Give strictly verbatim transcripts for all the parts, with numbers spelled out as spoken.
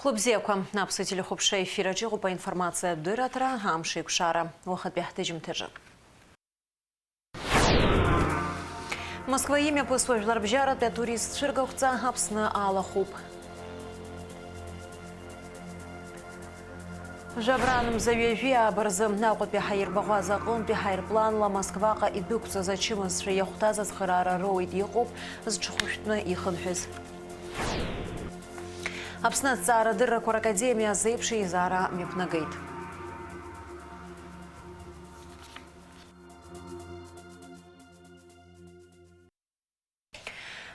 Хәлыбзиақәа, Аԥсуа телехәаԥшра ефир аҿы иҟоуп аинформациатә дырраҭара, амш еиқәшара, уахатәи ҳҭыжьымҭаҿы. Москва имҩаԥысуа жәларбжьаратәи атурист цәыргақәҵа Аԥсны алахәуп. Жәабран мза ҩажәи ааба рзы Аҟәатәи ҳаирбаӷәаза аҟынтәи ҳаирпланла Москваҟа идәықәҵаз ачымазцәа иахәҭаз ацхыраара роуеит иҟоуп зҽыхәышәтәны ихынҳәыз. Аԥсны азҵаарадыррақәа ракадемиа азеиԥш еизара мҩаԥнагеит.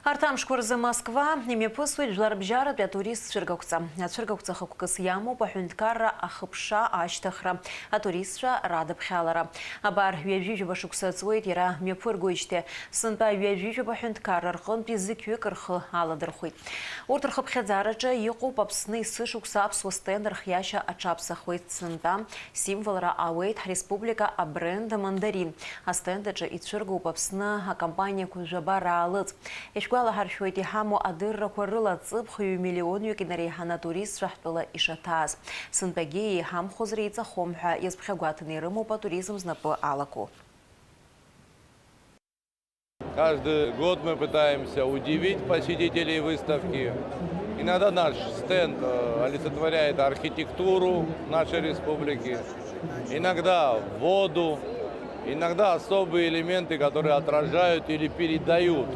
Арҭ амшқәа рзы Москва имҩаԥысуеит жәларбжьаратәи атурист цәыргақәҵа. Ацәыргақәҵа хықәкыс иамоуп аҳәынҭқарра ахыԥша ашьҭыхра, атуристцәа радыԥхьалара. Абар, ҩажәижәаба шықәса ҵуеит иара мҩаԥыргоижьҭеи. Сынтәа ҩажәижәаба ҳәынҭқарра рҟынтәи зықьҩык рхы аладырхәит. Урҭ рхыԥхьаӡараҿы иҟоуп Аԥсны есышықәса аԥсуа стенд рхиашьа аҽаԥсахуеит сынтәа. Символра ауеит ҳреспублика абренд Мандарин. Астенд аҿы ицәыргоуп Аԥсны акомпаниақәа жәаба раалыҵ. Ишәгәалаҳаршәоит, иҳамоу адыррақәа рыла ҵыԥх ҩ-миллионҩык инареиҳаны атуристцәа ҳтәыла ишаҭааз. Сынтәагьы еиҳамхозар еиҵахом ҳәа иазԥхьагәаҭаны ирымоуп атуризм знапы алаку. Каждый год мы пытаемся удивить посетителей выставки. Иногда наш стенд, э, олицетворяет архитектуру нашей республики, иногда воду, иногда особые элементы, которые отражают или передают,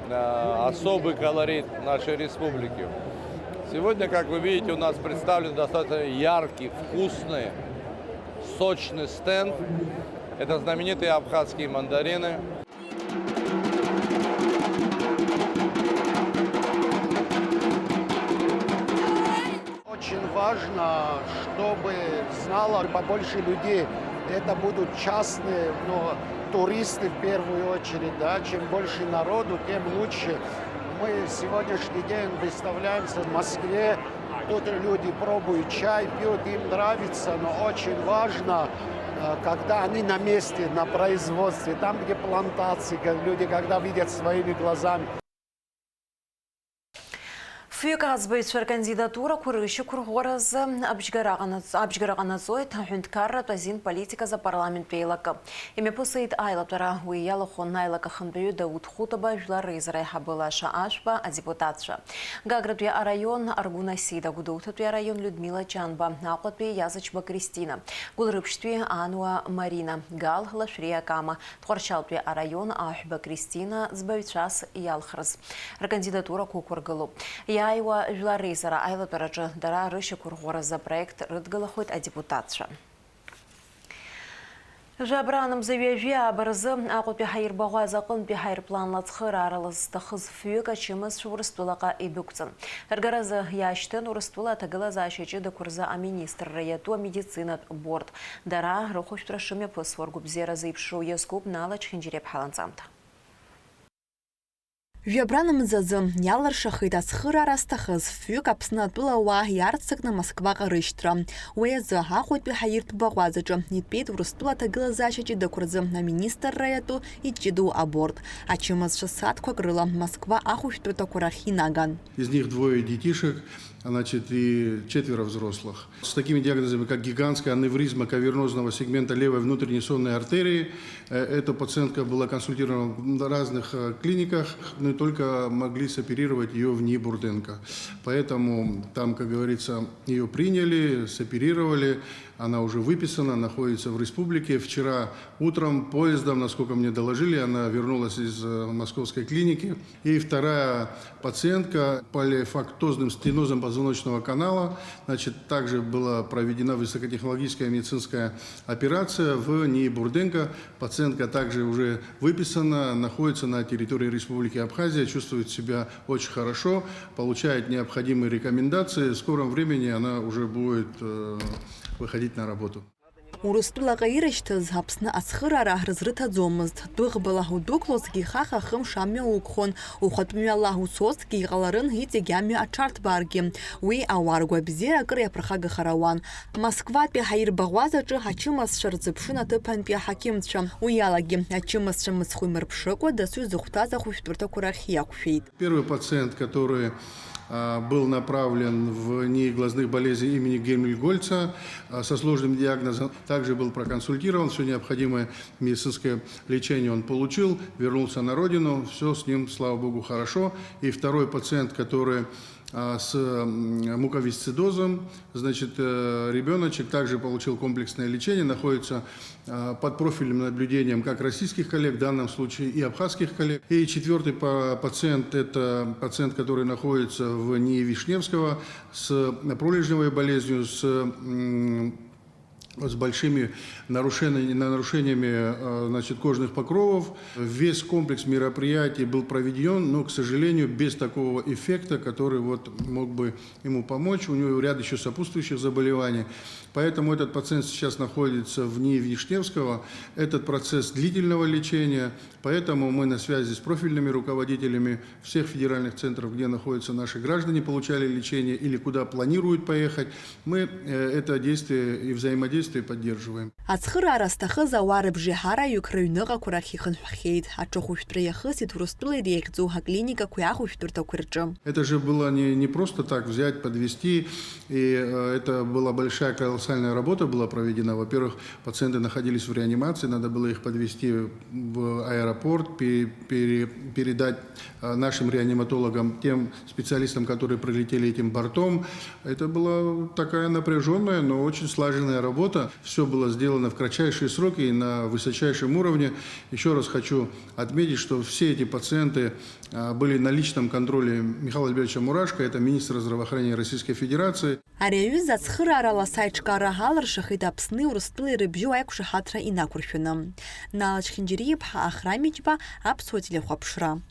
э, особый колорит нашей республики. Сегодня, как вы видите, у нас представлен достаточно яркий, вкусный, сочный стенд. Это знаменитые абхазские мандарины. Очень важно, чтобы знало побольше людей. Это будут частные, но туристы в первую очередь, да. Чем больше народу, тем лучше. Мы сегодняшний день выставляемся в Москве. Тут люди пробуют чай, пьют, им нравится, но очень важно, э, когда они на месте, на производстве, там, где плантации, как люди, когда видят своими глазами. Фҩык аӡбаҩцәа ркандидатурақәа рышьақәырӷәӷәаразы абжьгара ҟанаҵ-, абжьгара ҟанаҵоит аҳәынҭқарратә азин политиказы апарламенттә еилакы. Имҩаԥысит аилатәара, уи иалахәын аилак ахантәаҩы Дауҭ Хәытаба, Жәлар Реизара аиҳабы Лаша Ашәба, адепутатцәа. Гагратәи араион Аргәына Сида, Гәдоуҭатәи араион Людмила Чанба, Аҟәатәи Иазачба Кристина, Гәылрыԥшьтәи Ануа Марина, Гал Лашәриа Кама, Тҟәарчалтәи араион Аҳәба Кристина ӡбаҩцәас иалхрыз ркандидатурақәа ықәыргылоуп. Иааиуа Жәлар Реизара аилатәараҿы дара рышьақәырӷәӷәаразы апроект рыдгылахоит адепутатцәа. Жәабран мза ҩажәи ааба рзы Аҟәатәи ҳаирбаӷәаза аҟынтәи ҳаирпланла ацхыраара лызҭахыз фҩык ачымазцәа Урыстәылаҟа идәықәҵан. Ргаразы иаашьҭын Урыстәыла аҭагылазаашьа ҷыдақәа рзы аминистрра иатәу амедицинатә борд. Дара рыхәышәтәра шымҩаԥысуа ргәабзиара зеиԥшроу иазкуп Нала Чхинџьириаԥҳа ланҵамҭа. Жәабран мзазы иалыршахеит ацхыраара зҭахыз фҩык Аԥсны атәылауаа иаарццакны Москваҟа рышьҭра. Уи азы Аҟәатәи ҳаиртә баӷәазаҿы итәеит Урыстәыла аҭагылазаашьа ҷыдақәа рзы аминистрра иатәу иҷыдоу аборд. Ачымазцәа сааҭқәак рыла Москва ахәышәтәырҭақәа рахь инаган. Из них двое детишек, значит, и четверо взрослых. С такими диагнозами, как гигантская аневризма кавернозного сегмента левой внутренней сонной артерии, э, эта пациентка была консультирована в разных, э, клиниках, но только могли соперировать её в НИИ Бурденко. Поэтому там, как говорится, её приняли, соперировали, она уже выписана, находится в республике. Вчера утром поездом, насколько мне доложили, она вернулась из, э, московской клиники. И вторая пациентка полифактозным стенозом позвоночного канала, значит, также была проведена высокотехнологическая медицинская операция в НИИ Бурденко. Пациентка также уже выписана, находится на территории Республики Абхазия, чувствует себя очень хорошо, получает необходимые рекомендации. В скором времени она уже будет, э, выходить на работу. Урыстәылаҟа ирышьҭыз Аԥсны ацхыраара рызрыҭаӡомызт. Дәыӷбала удәықәлозҭгьы хаха-хымш амҩа уқәхон, ухатә мҩала уцозҭгьы иҟаларын иҵегь амҩа аҽарҭбааргьы. Уи ауаа ргәабзиара акыр иаԥырхагахар ауан. Москватәи ҳаирбаӷәазаҿы ачымазцәа рзыԥшын аҭыԥантәи аҳақьымцәа. Уи алагьы, ачымазцәа мыцхәы имырԥшыкәа, дасу изыхәҭаз ахәышәтәырҭақәа рахь иақәшәеит. Первый пациент, который а, был направлен в НИИ глазных болезней имени Гельмгольца, а, со сложным диагнозом. Также был проконсультирован, всё необходимое медицинское лечение он получил, вернулся на родину, всё с ним, слава богу, хорошо. И второй пациент, который, а, с, м, муковисцидозом, значит, э, ребёночек также получил комплексное лечение, находится а, под профильным наблюдением как российских коллег, в данном случае и абхазских коллег. И четвёртый па-, пациент, это пациент, который находится в НИИ Вишневского с пролежневой болезнью, с, м, с большими нарушениями, нарушениями, э, значит, кожных покровов. Весь комплекс мероприятий был проведён, но, к сожалению, без такого эффекта, который вот мог бы ему помочь. У него ряд ещё сопутствующих заболеваний. Поэтому этот пациент сейчас находится в НИИ Вишневского. Этот процесс длительного лечения, поэтому мы на связи с профильными руководителями всех федеральных центров, где находятся наши граждане, получали лечение или куда планируют поехать. Мы, э, это действие и взаимодействие поддерживаем. Ацхыраара зҭахыз ауаа рыбжеиҳараҩык рыҩныҟақәа рахь ихынҳәхьеит. Аҽахәышәтәра иахысит Урыстәыла иреиӷьӡоу аклиникақәеи ахәышәтәырҭақәеи рҿы. Это же было не, не просто так взять, подвести, и, э, это была большая колоссальная работа была проведена. Во-первых, пациенты находились в реанимации, надо было их подвести в аэропорт, пе-, пере-, передать, э, нашим реаниматологам, тем специалистам, которые прилетели этим бортом. Это была такая напряжённая, но очень слаженная работа. Всё было сделано в кратчайшие сроки и на высочайшем уровне. Ещё раз хочу отметить, что все эти пациенты, а, были на личном контроле Михаила Альбертовича Мурашко, это министра здравоохранения Российской Федерации. Ари аҩыза ацхыраара ласа аиҿкаара алыршахеит Аԥсни Урыстәылеи рыбжьоу аиқәшаҳаҭра инақәыршәаны. Нал Чхинџьариа-иԥҳа, Ахрам Иџьба, Аԥсуа телехәаԥшра.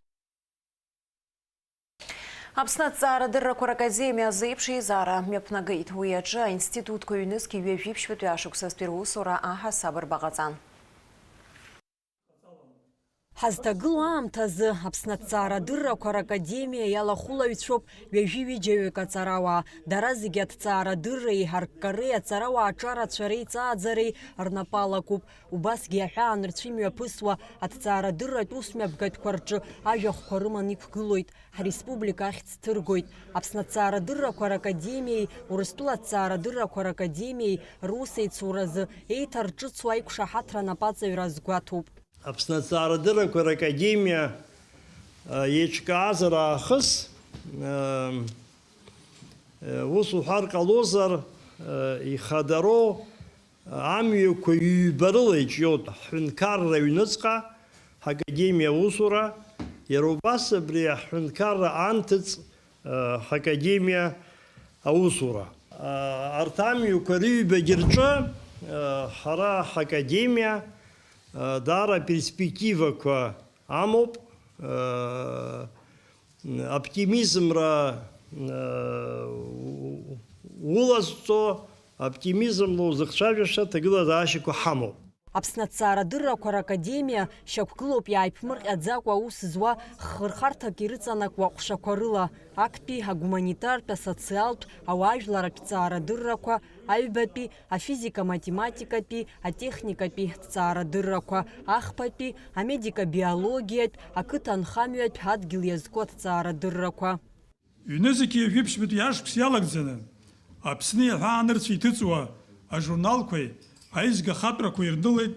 Аԥсны аҭҵаарадыррақәа ракадемиа азы еиԥш еизара мҩаԥнагеит. Уи аҿы аинститутқәа ҩнызқь ҩажәи ԥшьбатәи ашықәсазтәи русура аҳасаб рбаҟаҵан. Ҳазҭагылоу аамҭазы Аԥсны аҭҵаарадыррақәа ракадемиа иалахәылаҩцәоуп ҩажәи ҩыџьаҩык аҵарауаа. Дара зегьы аҭҵаарадырреи аҳарккареи аҵарауаа аҿарацәа реиҵааӡареи рнапы алакуп. Убасгьы аҳәаанырцә имҩаԥысуа аҭҵаарадырратә усмҩаԥгатәқәа рҿы ажәахәқәа рыман иқәгылоит, ҳреспублика ахьӡ ҭыргоит. Аԥсны аҭҵаарадыррақәа ракадемиеи Урыстәыла аҭҵаарадыррақәа ракадемиеи русеицуразы еиҭарҿыцу аиқәшаҳаҭра анапаҵаҩра азгәаҭоуп. Аԥсны аҭҵаарадыррақәа ракадемиа, а, еиҿкаазар аахыс, а, а, ус уҳәар ҟалозар, а, ихадароу амҩақәа ҩба рыла иҿиоит, ҳҳәынҭқарра аҩныҵҟа ҳакадемиа аусура, иара убас абри аҳҳәынҭқарра анҭыҵ, а, ҳакадемиа аусура. А, арҭ амҩақәа рыҩбагьы рҿы, а, ҳара ҳакадемиа, а, даара перспективақәа амоуп, а, оптимизмра, э, улазҵо, оптимизмла узыхцәажәаша ҭагылазаашьақәа ҳамоуп. Аԥсны аҭҵаарадыррақәа ракадемиа шьақәгылоуп иааиԥмырҟьаӡакәа аус зуа хырхарҭак ирыҵанакуа ҟәшақәа рыла, актәи, агуманитартә, асоциалтә, ауаажәларратә ҭҵаарадыррақәа, аҩбатәи, афизика-математикатәи, атехникатәи ҭҵаарадыррақәа, ахԥатәи, амедико-биологиатә, ақыҭанхамҩатә, адгьыл иазку аҭҵаарадыррақәа. Ҩнызқьи жәиԥшьбатәи ашықәс иалагӡаны Аԥсни аҳәаанырцә иҭыҵуа ажурналқәеи аизга ахатәрақәеи ирнылеит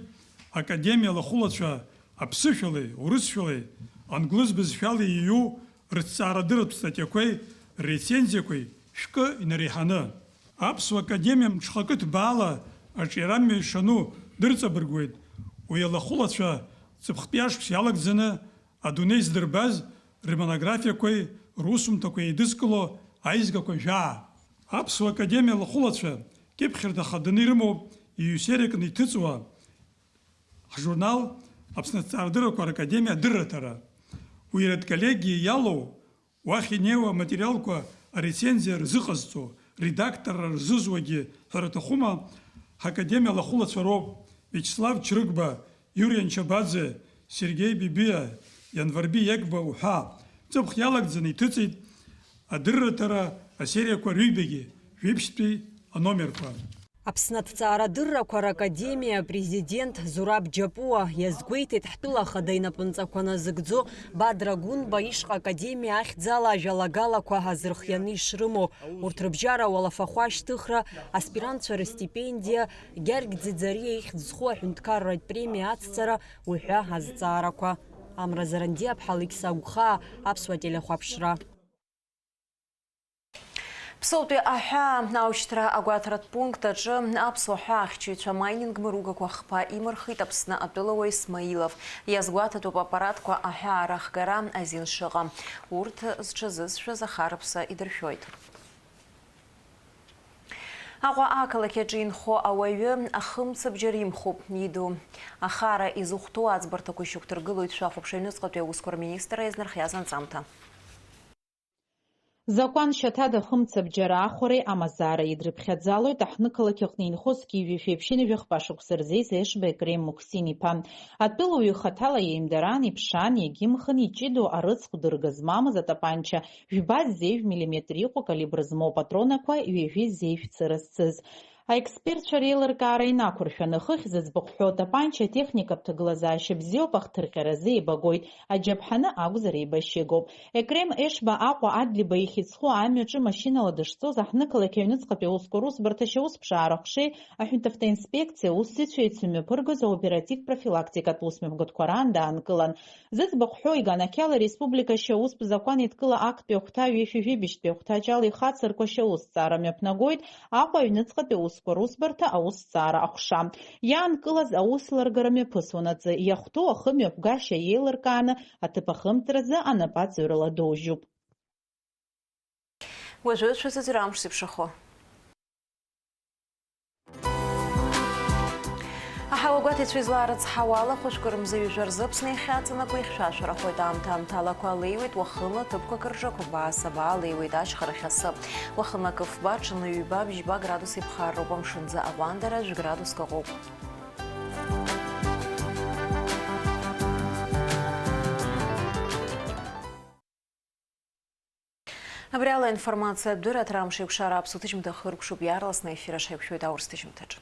академиа алахәылацәа аԥсышәалеи урысшәалеи англыз бызшәалеи иҩу рыҭҵаарадырратә статиақәеи ррецензиақәеи шәкы инареиҳаны. Аԥсуа академиа мҽхакы ҭбаала аҿиарамҩа ишану дырҵабыргуеит уи алахәылацәа ҵыԥхтәи ашықәс иалагӡаны адунеи здырбаз рмонографиақәеи русумҭақәеи еидызкыло аизгақәа жәаа. Аԥсуа академиа алахәылацәа кьыԥхьырҭа хаданы ирымоуп иҩсериакны иҭыҵуа ҳжурнал Аԥсны аҭҵаарадыррақәа ракадемиа адырраҭара. Уи редколлегиа иалоу, уахь инеиуа аматериалқәа арецензиа рзыҟазҵо, редакторра рзызуагьы ҳәара аҭахума, ҳакадемиа алахәылацәа роуп, Виачеслав Чрыгба, Иури Анчабаӡе, Сергеи Бибиа, Ианварби Егба уҳәа, ҵыԥх иалагӡаны иҭыҵит адырраҭара асериақәа рыҩбагьы, жәиԥшьтәи аномерқәа. Аԥсны аҭҵаарадыррақәа ракадемиа апрезидент Зураб Џьапуа иазгәеиҭеит, ҳтәыла ахада инапынҵақәа назыгӡо Бадра Гәынба ишҟа академиа ахьӡала ажәалагалақәа азырхианы ишрымоу, урҭ рыбжьара ауалафахәы ашьҭыхра, аспирантцәа рыстипендиа, Гьаргь Ӡиӡариа ихьӡ зху аҳәынҭқарратә премиа ацҵара уҳәа азҵаарақәа. Амра Зарандиаԥҳа, Алықьса Агәхаа, Аԥсуа телехәаԥшра. Ԥсоутәи аҳәаа аушьҭра агәаҭаратә пункт аҿы аԥсуа ҳәаахьчаҩцәа майнинг мыругақәа хԥа имырхит Аԥсны атәылауаҩ Смаилов. Иазгәаҭатәуп аппаратқәа аҳәаа рахгара азин шыҟам. Урҭ зҽазызшәаз ахарԥса идыршәоит. Аҟәа ақалақь аҿы инхо ауаҩы ахымцабџьар имхуп, иду. Ахара изыхәҭоу аӡбарҭақәа ишьақәдыргылоит шәахәаԥшыҩныҵҟатәи аусқәа рминистрра изнархиаз анҵамҭа. Закәан шьаҭада ахымцабџьар аахәареи амазаареи дрыԥхьаӡалоит аҳҭнықалақь аҟны инхо зқьи жәшәи ԥшьынҩажәи хԥа шықәса рзы еизеишба Екрем Мухсин-иԥа. Атәылауаҩ ихаҭала иеимдараан, иԥшаан, иагьымхын, иҷыдоу арыцхә дырга змамыз атапанча жәба зеижә миллиметр иҟоу калибр змоу патронақәа ҩажәи зеижә цыра зцыз. Аекспертцәа реилыркаара инақәыршәаны, хыхь зыӡбахә ҳәоу атапанча атехникатә ҭагылазаашьа бзиоуп, ахҭырҟьаразы еибагоит, аџьаԥҳаны акәзар еибашьыгоуп. Екрем Ешба Аҟәа Адлеиба ихьӡ зху амҩаҿы машьынала дышцоз, аҳҭнықалақь аҩныҵҟатәи аусқәа русбарҭа ашьаусԥшаара аҟәшеи аҳәынҭавтоинспекциа аусзуҩцәеи еицымҩаԥыргоз аоператив-профилактикатә усмҩаԥгатәқәа раан даанкылан. Зыӡбахә ҳәоу иганахьала ареспублика ашьаустә закәан еидкыла актәи ахәҭа ҩышәи жәибжьтәи ахәҭаҷ ала ихацырку ашьаусҭҵаара мҩаԥнагоит Аҟәа аҩныҵҟатәи аусқәа русбарҭа аусҭҵаара аҟәша. Иаанкылаз аус ларгара мҩаԥысуанаҵы, иахәҭоу ахымҩаԥгашьа еилыркааны, аҭыԥ ахымҵразы анапаҵаҩрала доужьуп. Уажәы шәазыӡырҩ амш зеиԥшрахо. Аҳауагәаҭаҩцәа излаарыцҳауа ала, хәышәкы рымза ҩажәа рзы Аԥсны иахьаҵанакуа ихьшәашәарахоит. Аамҭа-аамҭалақәа алеиуеит, уахынла ҭыԥқәак рҿы қәабаа-сабаа алеиуеит, ашьхарахь асы. Уахынла акы фба, ҽынла ҩба-бжьба градус иԥхарроуп, амшынӡы аҟәандара жәградуск ыҟоуп. Абри ала аинформациатә дырраҭара Амш еиқәшара аԥсуа ҭыжьымҭа хыркәшоуп, иаарласны аефир аҿы ҳаиқәшәоит аурыс ҭыжьымҭаҿы.